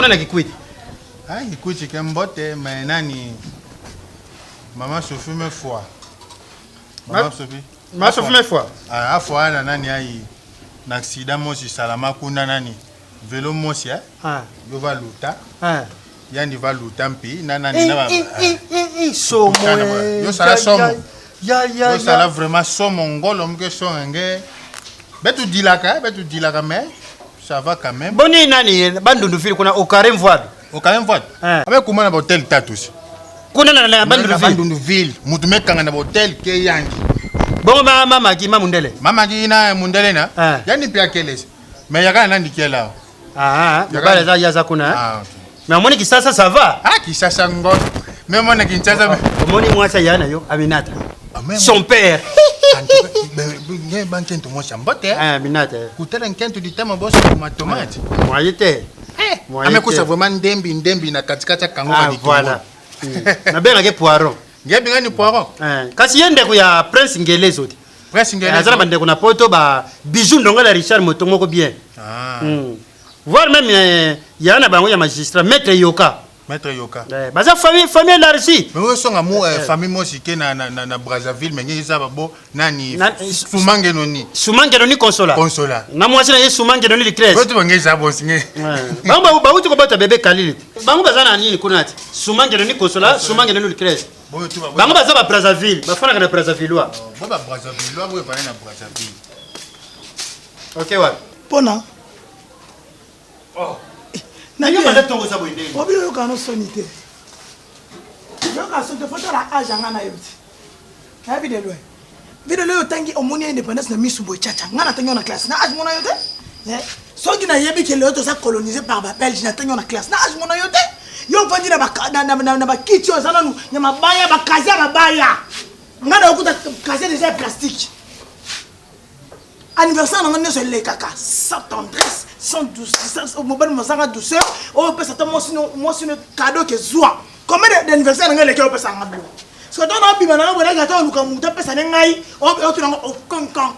kuna na Kikwit. Ah, Kikwit ke mbote mais nani Maman Sophie me foi. Maman Sophie. Maman Sophie me foi. Ah, afwa na nani ai na accident mosi salama kuna nani velo mosi eh? Ah. Yo va luta. Ah. Yandi va luta mpi na nani na ba. Eh, eh, eh, eh, somo. Yo sala somo. Ya ya. Yo sala vraiment somo ngolo mke songa nge. Betu dilaka, betu dilaka mais ça va quand même. Boni nani Bandundu ville kuna au carré mvoado. Au carré mvoado. Eh. Abe kuma na hotel tatu. Kuna na na Bandundu ville. Bandundu ville, mutu mekanga na hotel ke yangi. Bongo ma mama ki ma mundele. Mama ki na mundele na. Eh. Yani pia kelesi. Mais yaka na ndikela. Ah, mobali aza yaza kuna. Ah, ok. Mais omoni Kisasa ça va. Ah, Kisasa ngo. Mais mona Kinshasa. Omoni mwasi ya na yo Aminata. Ah, mais Son père. Nge bankentu mosi mbote. Ah, Aminata. Kutala nkentu ditama boso ma tomate. Moyen te. Moyen Amekusa te. vraiment ndembi ndembi na katikati ya kango Ah, ba voilà. Nabengaki poiron. Nge bingani poiron. Eh, kasi ye ndeko ya Prince Ngelezo te. Prince Ngelezo. Aza na bandeko na poto ba bijou ndongo la Richard Moto moko bien. Ah. Voire même ya na bango ya magistrat Maître Yoka. Maître Yoka. Eh, baza famille famille élargie. Mais oyo songa mu famille mosi ke na na na Brazzaville mais nge za bo nani Na- Sumange noni. Sumange noni consola. Consola. Na mwasi na ye Sumange noni Lucrèce. Boto bange za bosi nge. Bango ba bauti kobota bébé Kalili. Bango baza na nini kuna ati? Sumange noni consola, Sumange noni Lucrèce. Boyo tu ba. Bango baza ba Brazzaville, bafanaka na Brazzaville. Bo ba Brazzaville, bo ba na Brazzaville. OK wapi? Pona. Oh. Na yo banda tongo za boye ndenge. Obi oyoka no soni te. Yoka soni te faut tala âge nga na yo ti. Nayebi de loin. Vie de loin otangi omoni indépendance na misu boye chacha. Nga na tangi na classe. Na âge mona yo te. Eh? Soki nayebi ke lelo toza colonisé par ba belge na tangi na classe. Na âge mona yo te. Yo ofandi na ba na na na ba kiti oyo eza nanu ya mabaya ba kaza mabaya. Nga na okuta kaza déjà ya plastique. Anniversaire na nga nyonso elekaka sans tendresse, sans douceur, mobali mozanga douceur, oyo opesa ata mwasi no mwasi no cadeau ke zwa. Combien d'anniversaire na nga eleki oyo opesa nga biloko? Soki ata nabima na nga boye naki ata oluka moto apesa ne ngai, otuna nga okonkonk.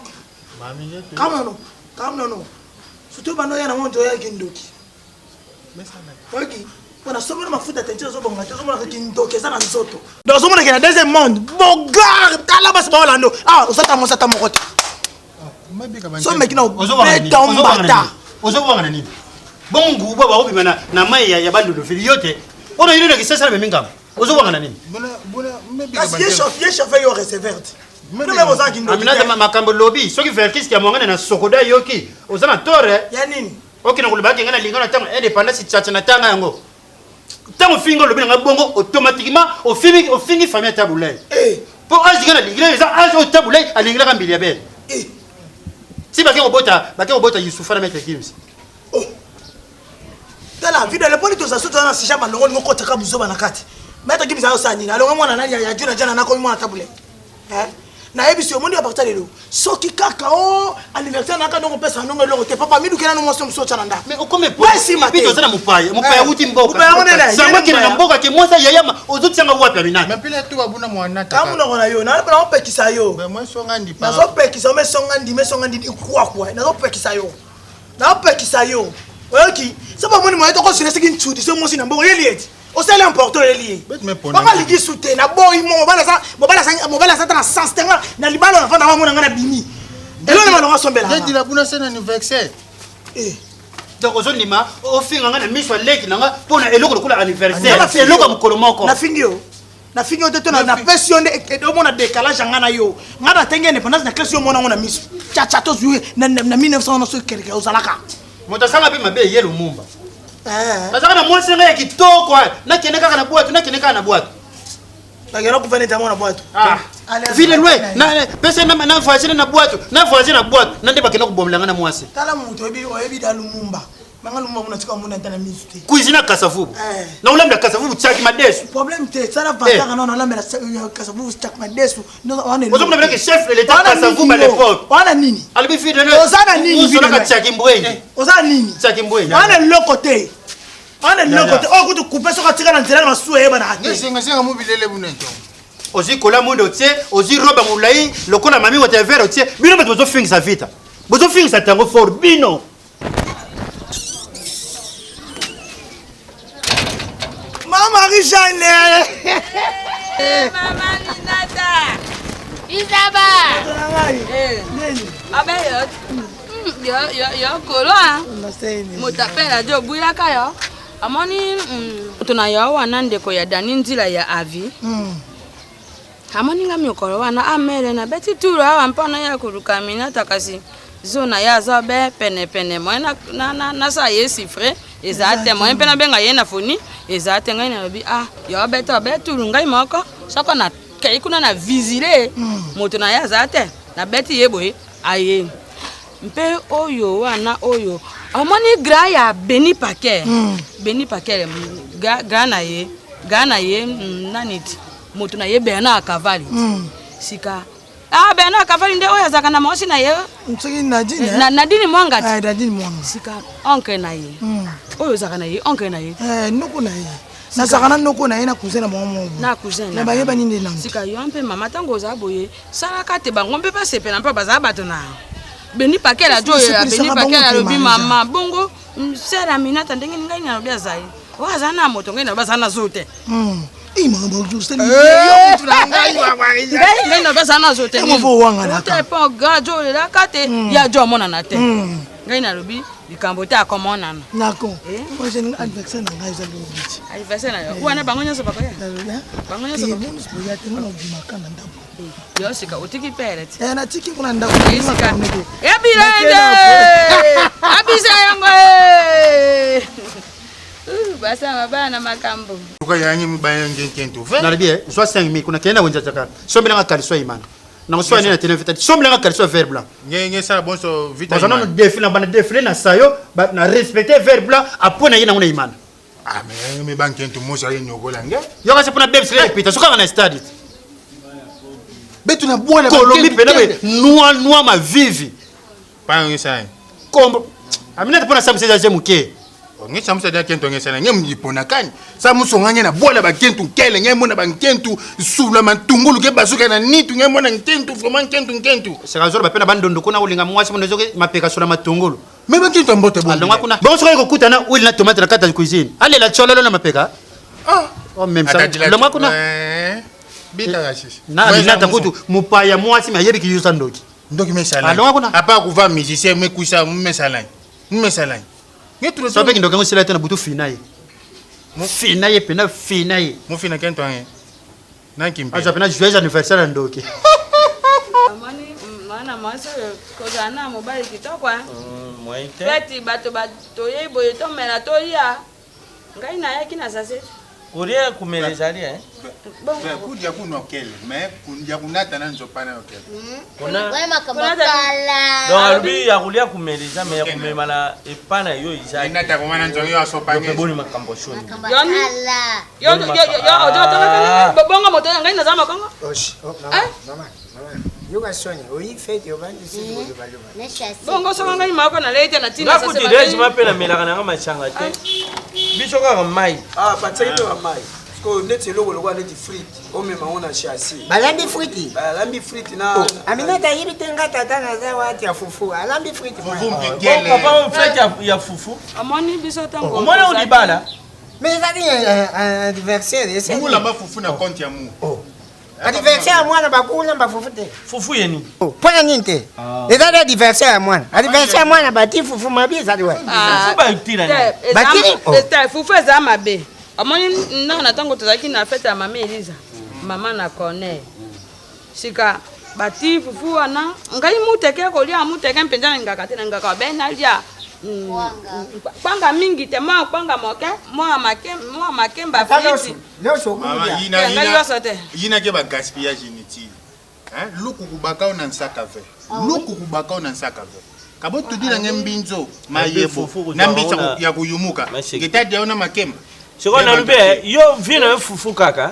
Kamono, kamono. Surtout banda oya na ngo nto oyaki ndoki. Oyoki? Mpo nasombeli mafuta teinture ezobonga te, ozomona kindoki eza na nzoto. Donc ozomona ke na deuxième monde, bogar, tala basi baolanda yo. Ah, oza ta mwasi ata moko te. So meki na obeta mbata. Ozobwaka na nini? Bongo nguba baobima na, na mai ya, ya Bandundu fili yo te. Oyo yino na Kisasa na memingama. Ozobwaka na nini? Kasi ye chauffeur, ye chauffeur yo receveur te. Bino mpe boza kindoki. Aminata makambo lobi, soki Verkis ya mwangana na Sokoda yoki, oza na tort. Ya nini? Okende koloba ke ngai nalinga na ntango indépendance chacha na tanga yango. Ntango ofingi olobi na ngai bongo automatiquement ofingi ofingi famille ya Tabu Ley. Eh. Po âge ngai nalingila eza âge oyo Tabu Ley alingilaka Mbilia Bel. Eh. Si bake kobota bake kobota Youssoufa na Maître Gims. Oh. Tala vida le poli toza soto na sija malongo lingo kota ka buzoba na kati. Maître Gims ayo sani na alonga mwana nani ya Juna jana na komi mwana Tabu Ley. Eh? Nayebisi yo omoni à partir lelo soki kaka o anniversaire naka ndongo opesa ndongo eloko te papa midukela no mwasi mosusu otya na ndako Mais okomi esima te toza na mopaya mopaya awuti mboka Mopaya yango nene, sango ye akende na mopaya. mboka ke mwasi yayama ozotianga wapi Aminata Mais pile tu babuna mwana ka monoko na yo naopekisa yo Mais moi songa ndi pa. nazopekisa yo mesonga ndi mesonga ndi kwakwa nazopekisa yo nazopekisa yo oyoki so bamoni moye tokosuna soki nsudi so mwasi na mbongo yeli eti osali emporte oyeli ye baka alingi su te naboyi mo mobali aza ata na sens te nga na libala nafanda nga mona nga na bimi eloko na malonga asombela Yedila buna sena anniversaire. Eh. Donc ozondima ofinga nga na miso ya leki na nga mpo na eloko lokola anniversaire eloko ya mokolo moko nafingi yo nafingi yo te to napesi yo nde omona décalage ya nga na yo nga natengi indépendance na classe yo omona yango na miso chacha tozwi na 1900 na soki keleke ozalaka moto asala mpe mabe ye Lumumba Eh. nazalaka na mwasi na ngai ya kitoko nakende kaka na bwato nakende kaka na bwato bakenda kufa neti yango na bwato Ah. Ville loin na pesa na na voisine na bwato na voisine na bwato na nde bakenda kobomela ngai na mwasi tala moto oyebi oyebi da Lumumba manga Lumumba mona tika omona ata na misu te cuisine ya Kasavubu Eh. na olambela Kasavubu tiaki madesu problème te sala vantaka nano olambela Kasavubu tiaki madesu ozomona bilaki chef de l'état Kasavubu à l'époque wana nini alobi fille de oza na nini ozolaka tiaki mbwengi oza na nini tiaki mbwengi wana eloko te wana eloko te oyo kutu coupe soki atika na nzela na masuwa eyebanaka te Ngesenga senga mu bilele bunento. ozwi kola mwinda otie ozwi robe ya molai lokola mami wata vere otie bino bato bozofingisa vita bozofingisa tango fort bino. Marie Jeanne. Mama Minata. Bizaba. Nini? Abe yo. Yo yo yo kolo ah. Moto apela jo buyaka yo. Amoni moto na yo wana ndeko ya Dani Nzila ya avi. Amoni nga mikolo wana amele na beti turu awa mpo na ya koluka Aminata kasi zo na ye aza be pene pene moye na na na nasala ye sifre eza te moye mpe nabenga ye na foni eza te ngai nalobi ah yo beta be turu ngai moko soko na kei kuna na visile moto na ye aza te nabeti ye boye aye mpe oyo wana oyo omoni gra ya beni paker beni paker gra na ye gra na ye nani ti moto na ye Bernard Kavali sika ah Bernard Kavali nde oyo azalaka na mwasi na ye soki Nadine na Nadine Mwanga ti Nadine Mwanga sika oncle na ye oyo ozalaka na ye oncle na ye noko na ye nazalaka na noko na ye na cousin na bango moko na cousin na bayebani nde nanu sika yo mpe mama ntango oza boye salaka te bango mpe basepela mpe bazala bato na Beni Pakela jo ya Beni Pakela alobi mama bongo sœur Aminata ndenge ngai nalobi azali oyo aza na moto ngai nalobi aza na zo te ngai nalobi aza na zo te te mpo gajo olelaka te ya jo amonana te ngai nalobi likambo te akomonana nako anniversaire na ngai eza lobi anniversaire na yo wana bango nyonso bakoya bango nyonso boya te nga na obimaka na ndako yo sika otiki pere ti natiki kuna ndako ebilende abisa yango basala mabaya na makambo nalobi zwa 5000 kuna kende na wenza Jakarta sombelanga kaliso imana nakoswala nini na tele vita sombelanga kaliso vert blanc baza nano défilé na bana défilé na sayo na respecte vert blanc apo na ye nango na imana yo kasi mpona bebisela epita sokaka na stade betu na bwana kolobi pena be noa noa mavivi kombo aminata mpona samisa eza je moke nge samusa dia kento nge sana nge mjipona kani samuso nge na bwala ba kentu kele nge mona ba nkentu sula matungulu ke basuka na nitu nge mona nkentu vraiment nkentu nkentu seka zolo bapena bandondo kuna kolinga mwasi mono ezoki mapeka sula matungulu me ba kentu mbote bo alonga kuna bongo soki kokutana huile na tomate na kati ya cuisine alela tsololo na mapeka ah oh même ça longa kuna bita kasisi na aminata kutu mopaya mwasi me ayebiki yo sa ndoki ndoki mesala alonga kuna apa kuva musicien mekusa mesala mesala so mpe kindoki yango esila te na butu fina ye fina ye pena fina ye mofina kento ange nankimpe azwa pena joyeux anniversaire ya ndoki amoni mwana mwasi oyo kozala na mobali kitoko feti bato toyei boye tomela tolia ngai nayaki na sase kolia kumela ezali eh? Kudia kunwa kele mais ya kunata na nzopa na yo kele donc alobi ya kolia kumela eza me ya komema na epa na yo ezainata koma na nzongi yo asopa boni makambo soni bongo moto ngai naza makongo bongo soka ngai moko nalei te na ntina régime mpe namelaka nanga machanga te biso kaka mai batiaki mpe bamai neti eloko lokola neti frite omema ngo na chassi balambi friti balambi frite na Aminata ayebi te nga tata naza wati ya fufu alambi friti papa oyo fete ya fufu omoni biso ntango omoni oyo libala mais ezali anniversaire olamba fufu na compte ya mu anniversaire ya mwana bakulamba fufu te fufu yeni mpona nini te ezali anniversaire ya mwana anniversaire ya mwana bati fufu mabe ezali wa batili fufu eza mabe omoni nanga na ntango tozalaki na fete ya mama Eliza mama na Corneille sika bati fufu wana ngai muteke kolia muteke mpenza nalingaka te nalingaka be nalia kwanga mingi te mwa kwanga moke mwa makemba friti ngai nyonso te yinake bagaspillage inutile lukuku bakao na nsaka ve lukuku bakao na nsaka ve kabo tudila nge mbinzo mayebo na mbisa ya kuyumuka ngetadi yao na makemba sikoyo nalobi yo vi na yo fufu kaka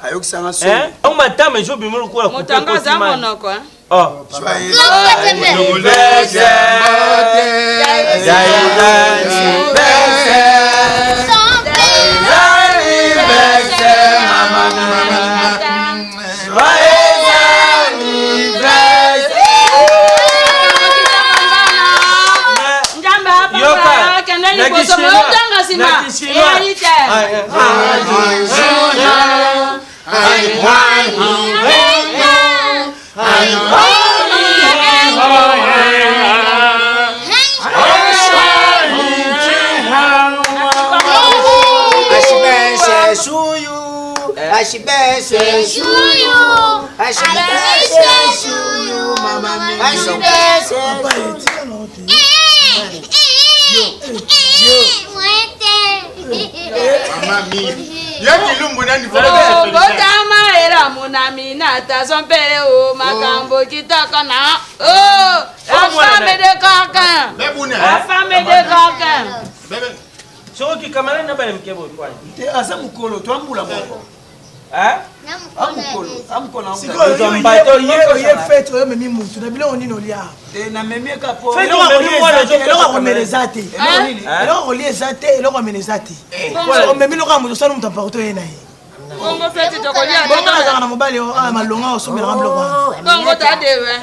ayokisanga soni yango matama ezobima lokola moto yango aza monoko Suyu ashibese Suyu ashibese suyu mama ashibese Botama elamu na minata sompele o makambo kitoko na o la femme de coquin la femme de coquin Soki camarade na bana mike boye kwani. Te aza mukolo to ambula moko. Amukolo, amukolo sikoyo ye fete oyo omemi mutu na biloko nini olia eloko ya komela eza te eloko ya kolia eza te eloko ya komela eza te omemi eloko ya moto osali moto aparto ye na ye bongo feti tokolia bongo nazalaka na mobali oyo malonga osombelaka biloko wana bongo tadewe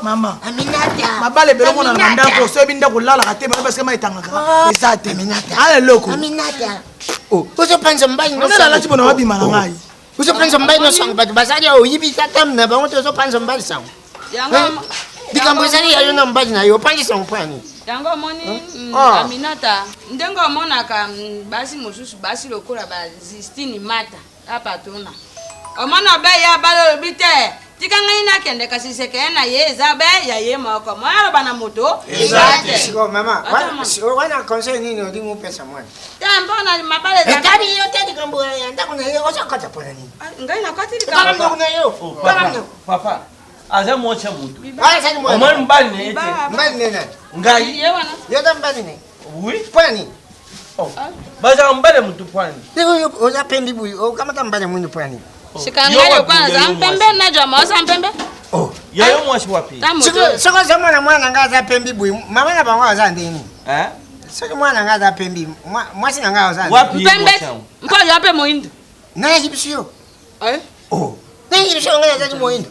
mama mabala ebele omona na bandako osoyebi ndako olalaka te parce que mai etangaka eza te ala eloko ozopanza mobali nalati bona wabima na ngai ozopanza mobali na sango bato bazali awa oyibi tata na bango te ozopanza mobali sango likambo ezali ya yo na mobali na yo opanzi sango mpo ya nini yango omoni Aminata ndenge omonaka basi mosusu basi lokola ba Justine Mata la patrona omona be ya bala olobi te tika ngai nakende kasi sekele na ye eza be ya ye moko moya aloba na moto eza te sikoyo mama wana conseil nini olingi opesa mwana te mpona mabala etali yo te likambo ya ndako na ye ozokata mpona nini ngai nakoti likambo ndako na yo papa aza mwasi ya motu omoni mobali na ye te mobali na ye nani ngai yo oza mobali na ye oui mpona nini bazala mobali ya motu mpona nini oza pembi boye okamata mobali ya mwindu mpona nini sika ngai lokola naza mpembe najwa maoza mpembe yayo mwasi wapi soki ozomona mwana ngai aza pembi boye mama na bango aza ndenge nini soki mwana ngai aza pembi mwasi na ngai aza mpembe mpo yo mpe moyindo nayaki biso yo nayaki biso ngai azali moyindo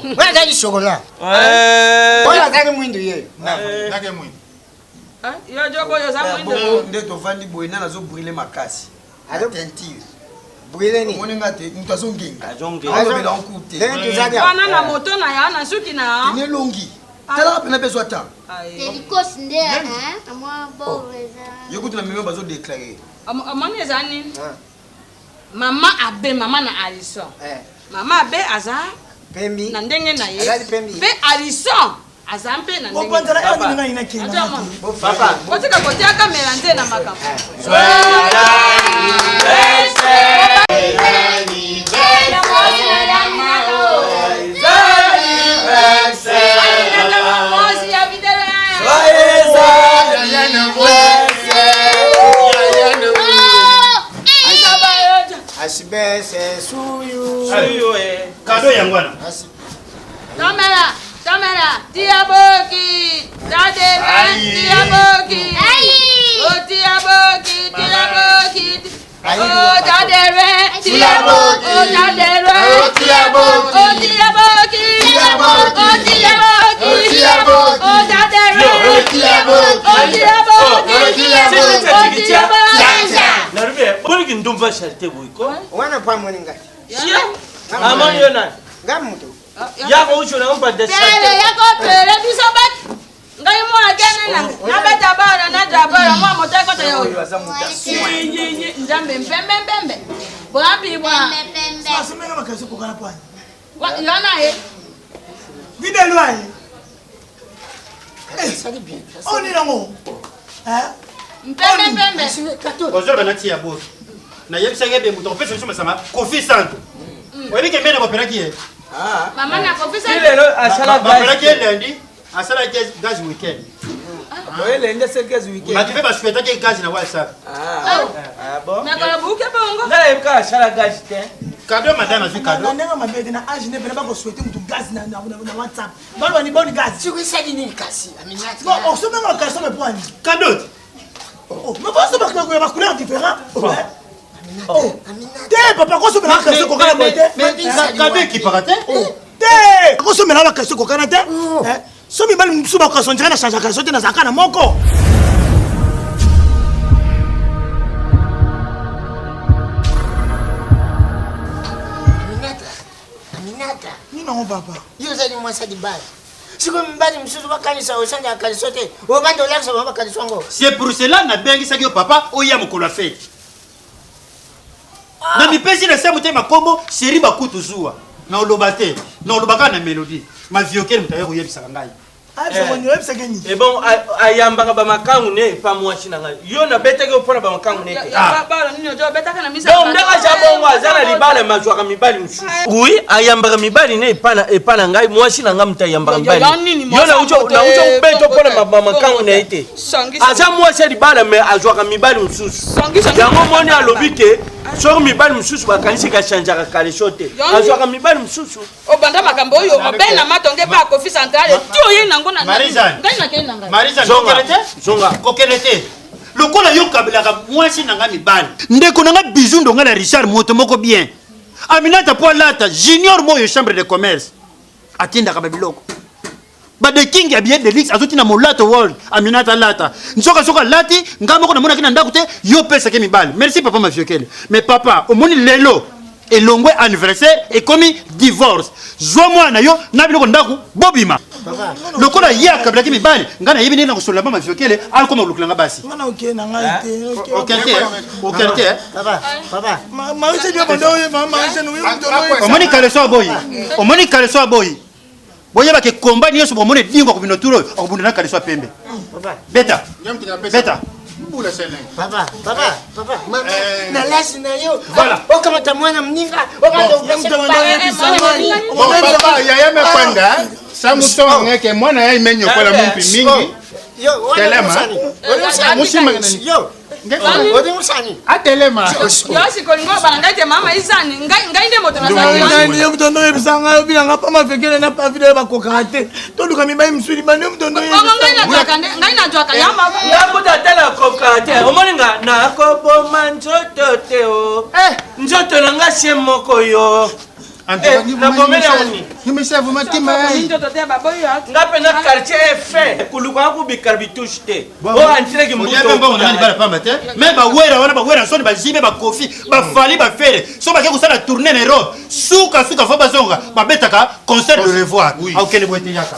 ngai azali shokola oyo azali mwindu ye bongo nde tovandi boye nani azobrule makasi teinture brûle nini omoni nga te moto azongenga azobela nku te wana na moto na ya na suki na ya elongi talaka mpena mpe zwa temps yo kutu na meme bazodeklare omoni eza nini mama abe mama na alison mama abe aza pembi na ndenge na ye mpe alison aza mpe na ndengeotika kotia kamera nze na makambo Asibese suyu. Suyu eh. Kado yango wana. Tomela, tomela, tia boki, tadele, tia boki. Oh tia boki, tia boki. Oh tadele, tia boki. Oh tadele, tia boki. Oh tia boki, tia boki. Oh tia boki, tia boki. Oh tadele, tia boki. Oh tia boki, tia boki. Oh tia boki. Narubi, boliki ndumva charité boye ko. Wana pa moni ngai. Amoni yo nani? Ngai moto. Yako ucho na mpa de Pele yako pele biso bat. Ngai mwana kene na nabeta bana na bana mwa moto ekota yo. Nzambe mpembe mpembe. Bwapi bwa. Asomenga makasi kokana pwani. Yona ye. Vide loi. Oni nango. Mpembe mpembe. Ozoloba nati ya boki. Nayebisaki ye moto akopesa biso masanga Kofi Santo. Oyebi ke mbene bapelaki ye. Mama na Kofi Santo. Lelo asala bapelaki ye lundi, asalaki gaz weekend. Oye lundi asali gaz weekend. Bato mpe basouhaitaki gaz na WhatsApp. Ah bon? Nakala buke bongo. Ngai nayebi kaka asala gaz te. Cadeau madame azwi cadeau. Na ndenge mabe te na age ne pena bakosouhaite moto gaz na WhatsApp. Baloba ni boni gaz. Soki esali nini kasi? Bon, osomba nga caleçon mais poani. Cadeau. Mais bosomba ba couleur différent. Te papa kosomela caleçon kokana boye te. Cadeau ekipaka te. Te kosomela ba caleçon kokana te. So mibali mosusu bakoka ndire na change caleçon te nazalaka na moko. Aminata. Nini nango papa? Yo ozali mwasi ya libala. Sikoyo mibali mosusu bakanisa osanja ya caleçon te. Obanda olakisa bango bacaleçon yango. C'est pour cela nabengisaki yo papa oya mokolo ya fete. Na mipesi na se motema kombo chéri bakutu zuwa. Na oloba te. Na oloba kaka na melodie. Maviokele moto aye koyebisaka ngai. Eh bon, ayambaka bamakangu ne epa mwasi na ngai. Yo nabetaki yo mpo na bamakangu ne te. Donc ndenge aza bongo aza na libala me azwaka mibali mosusu. Oui, ayambaka mibali ne epa na ngai, mwasi na ngai moto ayambaka mibali. Yo nauti kobeta mpo na bamakangu na ye te. Aza mwasi ya libala me azwaka mibali mosusu. Yango moni alobi ke soki mibali mosusu bakanisi kachangeaka kaleso te, azwaka mibali mosusu. Obanda makambo oyo obela matonge pa kofi centrale ti oye nango na ngai nakei na ngai. Marie-Jeanne, kokende te? Zonga. Kokende te. Lokola yo kabelaka mwasi na ngai mibali. Ndeko na ngai Bijou Ndonga na Richard moto moko bien. Aminata po alata junior moyo chambre de commerce. Atindaka ba biloko. Ba de king ya billet de luxe azotina molato world Aminata alata. Nzoka soki alati ngai moko namonaki na ndako te yo pesaki mibali. Merci papa Maviokele. Mais papa omoni lelo elongwe anniversaire ekomi divorce. Zwa mwana yo na biloko ndako bobima. Lokola ye akabelaki mibali ngai nayebi ndenge nakosolola mama Maviokele akoma kolukela ngai basi. Nga na okende na ngai te. Okende te? Okende te? Papa, papa. Omoni kaleso aboyi. Omoni kaleso aboyi. Boyeba ke combat nyonso bomoni dingo akobino tour oyo akobunda na kaleso ya pembe. Beta. Beta. Papa, papa, papa, mama, na lasi na yo. Voilà. Okamata mwana mninga, okamata Bon, papa, yaya mepanda, samuso ngeke mwana ya imenyo kola mumpi mingi. Yo, Telema. Mushima nani? Yo. Atelema. Yo sikolingo bana ngai te mama izani ngai ngai nde moto nazali. Yo moto ndo yebisa ngai obina ngai pa mafekele na pa video bakokaka te. Toluka mibali mosusu libanda yo moto ndo yebisa. Ngai nazwaka nde ngai nazwaka ya mama. Nga kuta ata nakokaka te. Omoni nga nakoboma nzoto te o. Nzoto na nga se moko yo. Nga mpe na quartier fin koluka akobikala bitouche te oyo antiraki mbuto libala pamba te me bawera wana bawera soni bajibe bakofi bafali bafere so bake kosala tournée na Europe suka suka fo bazonga babetaka concert de revoir akokende boye te yaka.